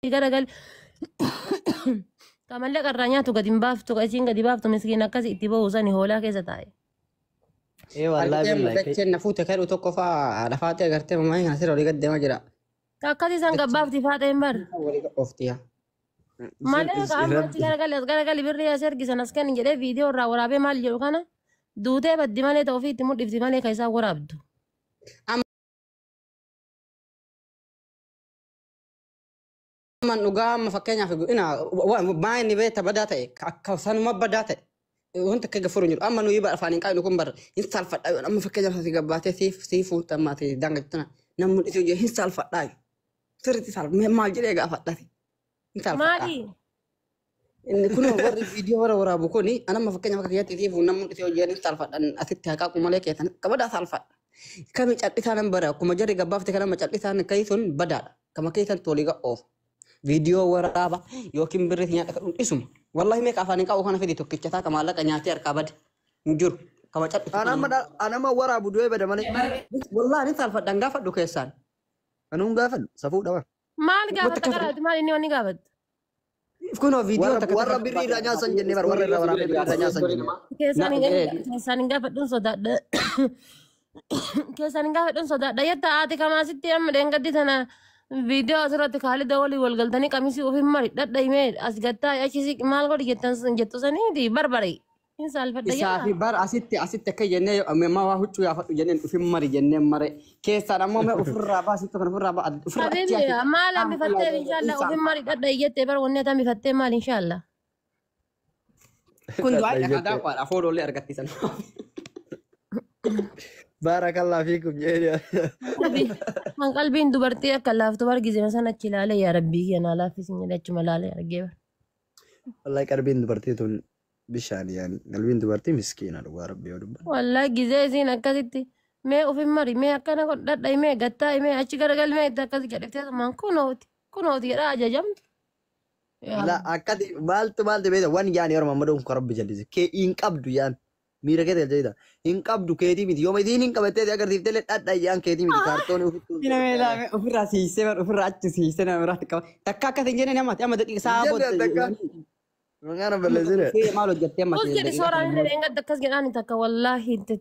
Garagali. Ka mallaqa irraa nyaatu gadi hin baaftu, ka isiin gadi baaftu miskiin akkas itti bahu sani hoolaa keessa taa'e. Ee wallaahi Argitee billahi. dacheen na fuute kadhu tokko fa'aa lafaatti agartee mammaa kana sirra olii gad deemaa jira. Ka akkas isaan gabbaafti faaxeen bar. Walii qofti yaa. Malee ka amma achi garagali as garagali birrii as ergisan as kenni jedhee viidiyoo irraa waraabee maal jedhu kana duutee baddi malee ta'u ofii itti mudhifti malee ka isaan waraabdu. Amma dhugaa amma fakkeenyaaf ina maa inni beekta badaa ta'e akka sanuma badaa ta'e wanta akka gafuuru hin jiru. Amma nuyi bara afaan hin qabnu kun bara hin saalfadhaa amma fakkeenyaaf asii gabbaatee siif siif fuutta amma ati daanga jettuna namni mul'isuu jiru hin saalfadhaa sirriitti saalfadhaa maal jedhee gaafadhaati hin saalfadhaa. Maali? Inni kun warri viidiyoo warra waraabu kuni anamma fakkeenyaaf akka kiyyatti siif namni mul'isuu jiru hin saalfadhan asitti haqaaqu malee keessan qabadaa saalfadha. Kami callisaan hin bara akkuma jarri gabbaafte kanama callisaan ka'ii sun badaadha. Kama keessan tolii oofu. Viidiyoo waraaba yookiin birri nyaata kadhuun isuma. Wallahi meeqa afaan hin qabu kana fidi tokkicha isaa ka maallaqa nyaatee harkaa bade hin jiru. Kama callisu Anama anama waraabu du'ee bada malee. Wallahi ni saalfadhan gaafadhu keessaan. Anuun gaafadhu safuu dhaba. Maal gaafata qaraati maal inni wanni gaafatu? Kunoo viidiyoo Warra warra birrii irraa nyaatan jennee bara warra irraa waraabee birrii irraa nyaatan jennee. Keessaan hin gaafadhuun sodaadha. Keessaan hin gaafadhuun sodaadha. Yetta haati kamaasitti amma dheengaddi tana viidiyoo asirratti kaalida walii wal galtanii qamisii ofiin mari dhadhayimee as gattaa achi maal godhi jettan jettu sanii miti barbare. Hin saalfadha Isaa fi yaa. bara asitti asitti akka jennee amma waa huccuu yaafadhu jenneen dhufin mari jenneen mare keessaan ammoo mee ofirraa baasitti kan ofirraa baa ofirraa achi Habibi hafi. maal hambifattee inshallah ofiin mari dhadhayi jettee bar wanni ati hambifattee maal inshallah. Kun du'aa dhagaa daakwaadha foolollee argattisan. Baarakallah fiikum jedhee. Kan qalbiin dubartii akka laaftu bargise sana achi ilaalee yaa rabbii kiyya laaffisi jedhee achuma ilaalee argee bara. Wallahi qalbiin dubartii tun bishaan yaani qalbiin dubartii miskiina dhugaa rabbi yoo dubban. Wallahi gizee isiin akkasitti mee ofin mari mee akkana godh dhadhayi mee gattaa'i mee achi garagal mee itti akkasi jedheftee tumaan kunooti kunooti jedhaa ajajamtu. Yaa La akkati maaltu maaltu beekta waan yaani yeroo mammadoon kun rabbi jallise kee hin qabdu yaan miira kee galcheeta hin qabdu keetii miti yooma isiin hin qabattee agarsiiftee dhadha yaan keetii miti kaartoonii ofittuu. Ofirraa siisee bara ofirraa achi siisee nama biraatti qaba. Takka akkas hin jenne namatti amma daqiiqa isaa Hin jenne takka. Maqaan balleessine. Maal hojjettee amma Us jedhi sooraan illee dheengadda akkas jedhaani takka wallaahi itti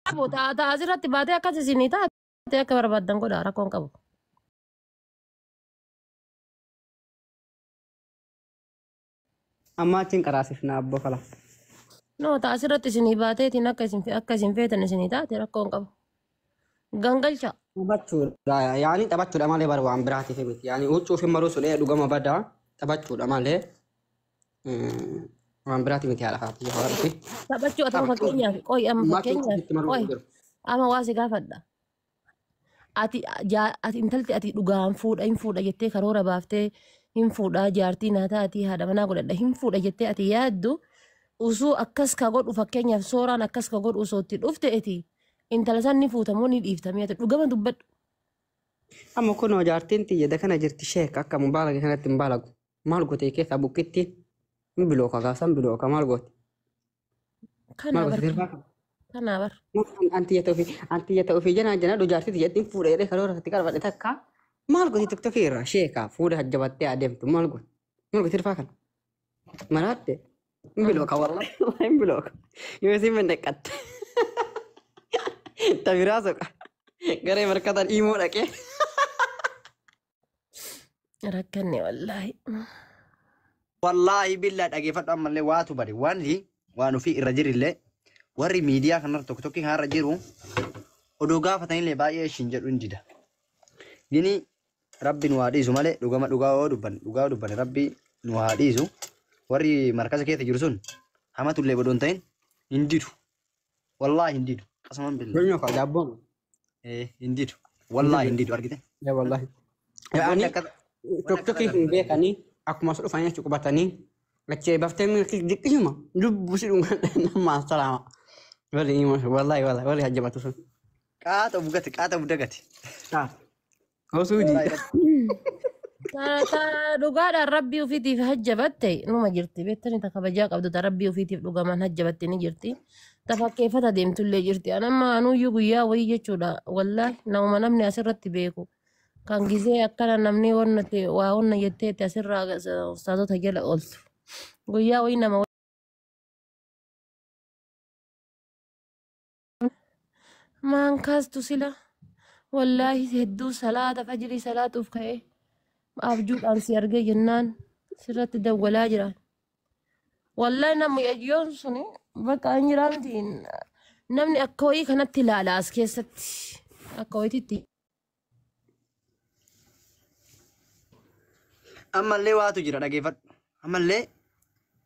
qabu ta'a asirratti baatee akkas isinii taate akka barbaaddan godha rakkoon qabu. Amma achiin qaraasifna abboo kala. No ta'a asirratti isinii baateetiin akka isin akka isin feetan isinii taate rakkoon qabu. Gangalcha. Taphachuudha yaani taphachuudha malee bara waan biraatiif miti yaani huccuu fi maruu sun dhugama badaa taphachuudha malee waan biraatiif miti haadha faati yoo harfi. Taphachuu atama fakkeenyaaf qoy amma fakkeenyaaf qoy amma waa si gaafadha. Ati ati intalti ati dhugaan fuudha hin fuudha jettee karoora baaftee hin fuudhaa jaartii naa taatii haadha manaa godhadha hin fuudha jettee ati yaaddu usuu akkas ka godhu fakkeenyaaf sooraan akkas ka godhu osoo itti dhufte eti intala san ni fuutamoo ni dhiiftamee ati dhugama dubbadhu. Amma kunoo jaartiin xiyyeeda kana jirti sheek akka mubaalaga kanatti hin baalagu maal goote keessaa bukkitti hin bilooka gaasan bilooka maal goote Kanaa maal bar goote sirbaa kana. kanaa bar. Antiyya ta'uu fi janaa janaa jaartii xiyyeetti fuudha jedhee karoora itti qarfadhe takka maal goote tiktokii irraa sheekaa fuudha hajjabattee adeemtu maal goote maal goote sirbaa kana maraatte hin bilooka wallahi hin bilooka yoo isin mendeqqatte tabiraa soqa garee markatan imoo dhaqee. Rakkanne wallaahi. Wallaahi billaa dhageeffadhu ammallee waatu bade wanti waan ofii irra jirillee warri miidiyaa kanarra tokko tokko kanarra jiru odoo gaafatanillee baay'ee ishiin jedhu hin dida. Gini rabbi nu haa dhiisu malee dhugama dhugaa yoo dubbanne dhugaa yoo dubbanne rabbi nu haa dhiisu warri markaza keessa jiru sun hamatullee odoo hin ta'in hin didu. Wallaahi hin didu. Qasama billaa. Gonyo ka daabboon. Ee hin didu. Wallaahi hin didu argite. Yaa wallahi. Wanni Yaani akka tiktokii hin beekanii akkuma as dhufanii achi qubatanii achi baftee diqqisuma lubbu si dhugan nama salaama. Warri wallahi wallahi warri hajjabatu sun. Qaata of gate qaata of dagate. Osuu Wallaahi diida. Ta dhugaadhaan rabbii ofiitiif hajjabatte numa jirti. Beektani ta kabajaa qabdu ta rabbii ofiitiif dhugamaan hajjabatte ni jirti. Ta fakkeeffata deemtullee jirti. Anamma anuyyuu guyyaa wayii jechuudha. Wallaahi namuma namni asirratti beeku. Kan gizee akkana namni wanna ta'e waa wanna jetteetti asirraa ustaazota jala ooltu. Guyyaa wayii nama maan kaastu sila. Wallaahi hedduu salaata fajrii salaatuuf ka'ee abjuudhaan si argee jennaan sirratti dawwalaa jira. Wallaahi namni ayyoon suni bakka hin jiraamti namni akka wayii kanatti ilaala as keessatti akka wayiitti. Ammallee waatu jira dhageeffadhu. Ammallee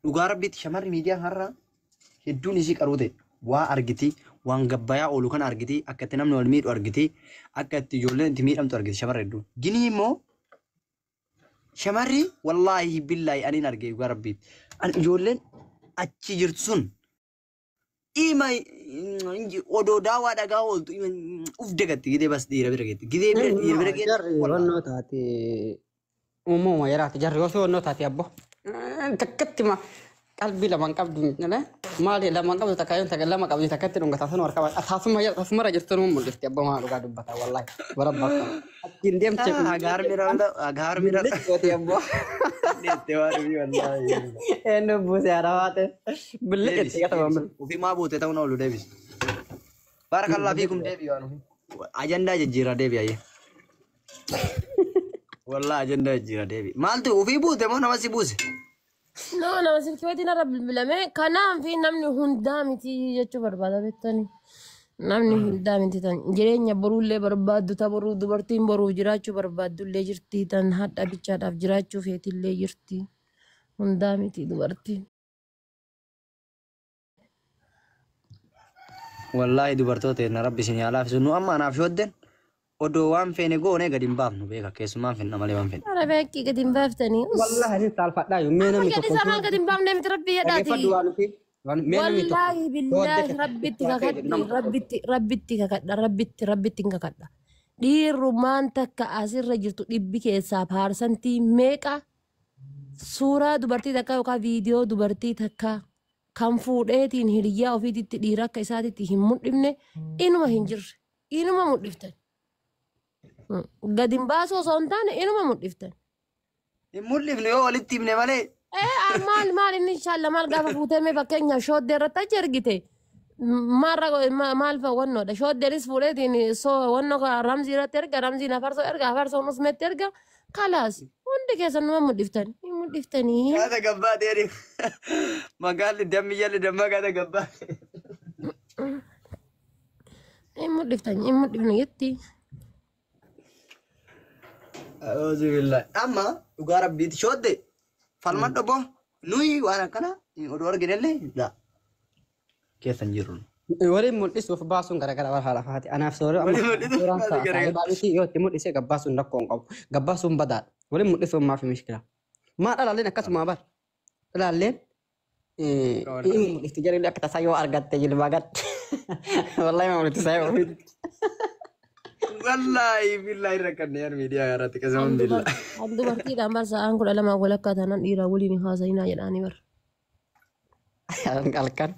dhugaa rabbiitti shamarri miidiyaa har'a hedduun isii qaruu ta'e waa argiti, waan gabbayaa oolu kana argiti, akka itti namni wal miidhu argiti, akka itti ijoolleen itti miidhamtu argiti shamarri hedduun. Ginii immoo shamarri wallaahi billaahi ani hin arge dhugaa rabbiitti. Ani ijoolleen achi jirtu sun ima odoo daawaa dhagaa ooltu ima uf dagatti gidee bas dhiira bira geetti. Gidee bira dhiira bira geetti. Jarri wannoo taate uumama yaraati jarri osoo wannoo taate abbo. Takkatti ma qalbii lamaan qabdu maali lamaan qabdu takka yoon takka lama qabdi takkatti dhungata sun harka taasuma taasumarra jirtu nu mul'ifti abbo maa dhugaa dubbata wallaahi bara bakka. Ittiin deemte Agaar mira agaar mira. gooti abbo. Deettee waan dhufii wallaahi. Eenyu buuse haadha billi Deebisi. itti gataman billi. Ofii maa buute ta'uun oolu deebisi. Barakallah fiikum deebi waan ofii. Ajandaa jijjiira deebi ayyee. Wallaahi ajandaa jijjiira deebi. Maaltu ofii buute moo nama si buuse? No, nama silkii wayitiin irra bilbilame kanaaf namni hundaa miti jechuu barbaada beektani. Namni hundaa miti tan jireenya boruullee barbaaddu ta boruu dubartiin boruuf jiraachuu barbaaddullee jirti tan hadha bichaadhaaf jiraachuu feetillee jirti. Hundaa miti dubartiin. Wallaahi dubartoota na rabbi isin yaa laaffisu nu amma anaaf yoodden odoo waan feene goone gadi hin baafnu beeka keessumaan fenna malee waan fenne. Ara beekii gadi hin baaftanii. Wallaahi ni saalfadhaa yoo mee Amma namni gadi tokko isaa maal gadi hin baafne miti rabbii jedhaati. dhaggeeffadhu waan ofii waan mee namni tokko Wallaahi billaahi rabbitti kakadhi rabbitti rabbitti kakadha rabbitti rabbitti hin kakadha. Dhiirrumaan takka asirra jirtu dhibbi keessaa paarsantii meeqa suuraa dubartii takka yookaan viidiyoo dubartii takka kan fuudheetiin hiriyyaa ofiititti dhiira akka isaatitti hin mul'ifne inuma hin jirre inuma mul'iftan. Gadi hin baasuu osoo hin taane inuma mul'iftan. Hin mul'ifnu yoo walitti himne malee. Ee maal maal inni inshaalla maal gaafa fuutee mee fakkeenyaaf shooddee irratti achi ergite maal maal fa'a wannoodha shooddeenis fuudheetiin soo wannoo ramzii irratti erga ramziin afarsoo erga afarsoon usmetti erga kalaas hundi keessan numa mul'iftan hin mul'iftanii. Kaata gabbaa ta'e magaalli dammi jalli damma kaata gabbaa. Hin mul'iftan hin mul'ifnu jetti. Auzubillah. Amma dhugaa rabbiitti shoodde falman dhobbo nuyi waan akkana odoo arginellee la keessa hin jirru. Waliin mul'isuuf baasuun garagara bara haala faati. Anaaf sooree amma Waliin mul'isuuf suuraan baasuun garagara. saayibaa miti yoo itti mul'isee gabbaasuun rakkoo hin qabu. Gabbaasuun badaadha. Waliin mul'isuun maafi mishkila. Maa dhalaalleen akkasuma bara. Dhalaalleen inni mul'ifti jarillee akka tasaa yoo argatte jilbaa gatte. Wallaahi maa mul'ifti saayibaa ofiitti. Wallaahi billaahi rakkanne yaan miidiyaa irratti qasaman billaa. An dubartiidhaan bar sa'aan 12 walakkaa taanaan dhiiraa waliin haasa'inaa jedhaanii bar. Halkan.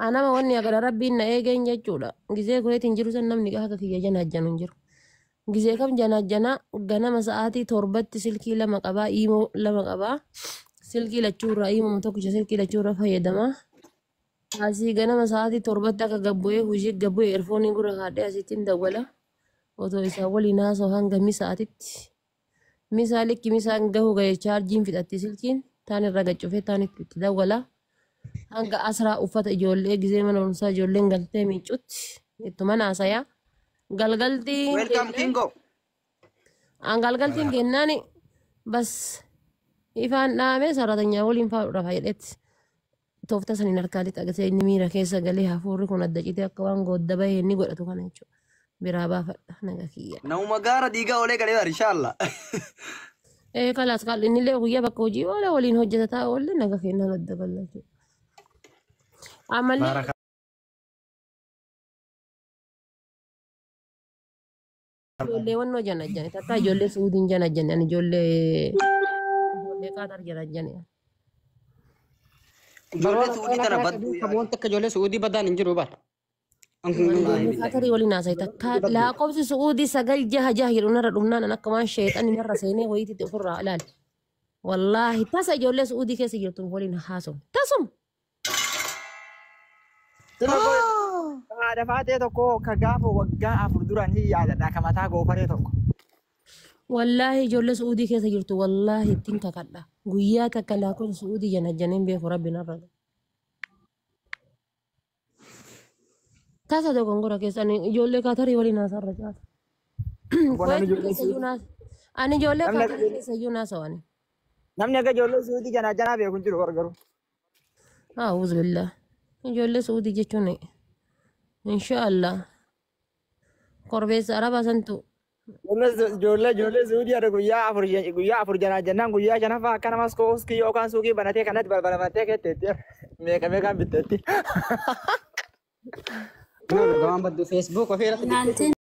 Anama wanni agara rabbiin na eegeen jechuudha. Gizee kureetiin jiru san namni akka kiyya janaajjanu hin jiru. Gizee kam janaajjanaa ganama sa'aatii 7tti silkii lama qabaa, iimoo lama qabaa. Silkii lachuurraa iimuma tokkicha silkii lachuurraa fayyadamaa. Asii ganama sa'aatii 7tti akka gabbu'ee hojii gabbu'ee erfoonii gurra kaadhee asittiin dawwala. Otoo isaan waliin haasa'u hanga misaatitti. Misaa likki misaan gahu ga'e chaarjiin fixatti silkiin taan irra gaccufee taan itti dawwala. Hanga asraa uffata ijoollee gizee mana barumsaa ijoolleen galtee miicutti ittuma naasayaa. Galgaltiin Welcome Kingo. An galgaltiin kennaani bas ifaan dhaamee sararatanyaa waliin fa'aa fayyadhetti. Toofta saniin harkaa lixa gatee inni miira keessa galee hafuurri kun adda citee akka waan goodda bahee inni godhatu kana jechuudha. Biraa baafadha naga kiyya. Namuma gaara diigaa olee galee bara inshallah. Ee kalaas qaal innillee guyyaa bakka hojii oolee waliin hojjetataa oolle naga kennaan adda galla jechuudha. Ammallee Ijoollee wannoo jana jane takka ijoollee Suudiin jana jane ani ijoollee Qaatar jana jane. Ijoollee Suudii tana badduu yaa. Wanta akka ijoollee Suudii badaan hin jiru bara. Ijoollee Qaatarii waliin haasa'e takka lakkoofsi Suudii 966 jedhu narra dhumnaan an akka waan sheexanni narra seenee wayiitti ofirraa ilaali. Wallaahi tasa ijoollee Suudii keessa jirtu waliin haasa'u. Tasuma. Haadha faatee tokko ka gaafa waggaa 4 duraan hin yaadadha ka mataa goofaree tokko. Wallaahi ijoollee Suudii keessa jirtu wallaahi ittiin kakadha. Guyyaa takka lakkoofsa Suudii jana janeen beeku rabbi narra. Tasa dogongora keessa ani ijoollee Qaatarii waliin haasa'arra caala. Namni ijoollee Kuwait keessa iyyuu naas. Ani ijoollee Namni Qaatarii keessa iyyuu naasa'u ani. Namni akka ijoollee Suudii janaa janaa beeku hin jiru garuu. A'uudhu billah. Ijoollee Suudii jechuun inshaallah korbeessa arabaa santu Ijoollee Suudii haadha guyyaa 4 janaa jennaan guyyaa shanaffaa akka namas kooskii yookaan suuqii banatee kanatti balbalamatee ketteetti meeqa meeqaan bitteetti. Waan baddu Facebook ofii irratti. Naantiin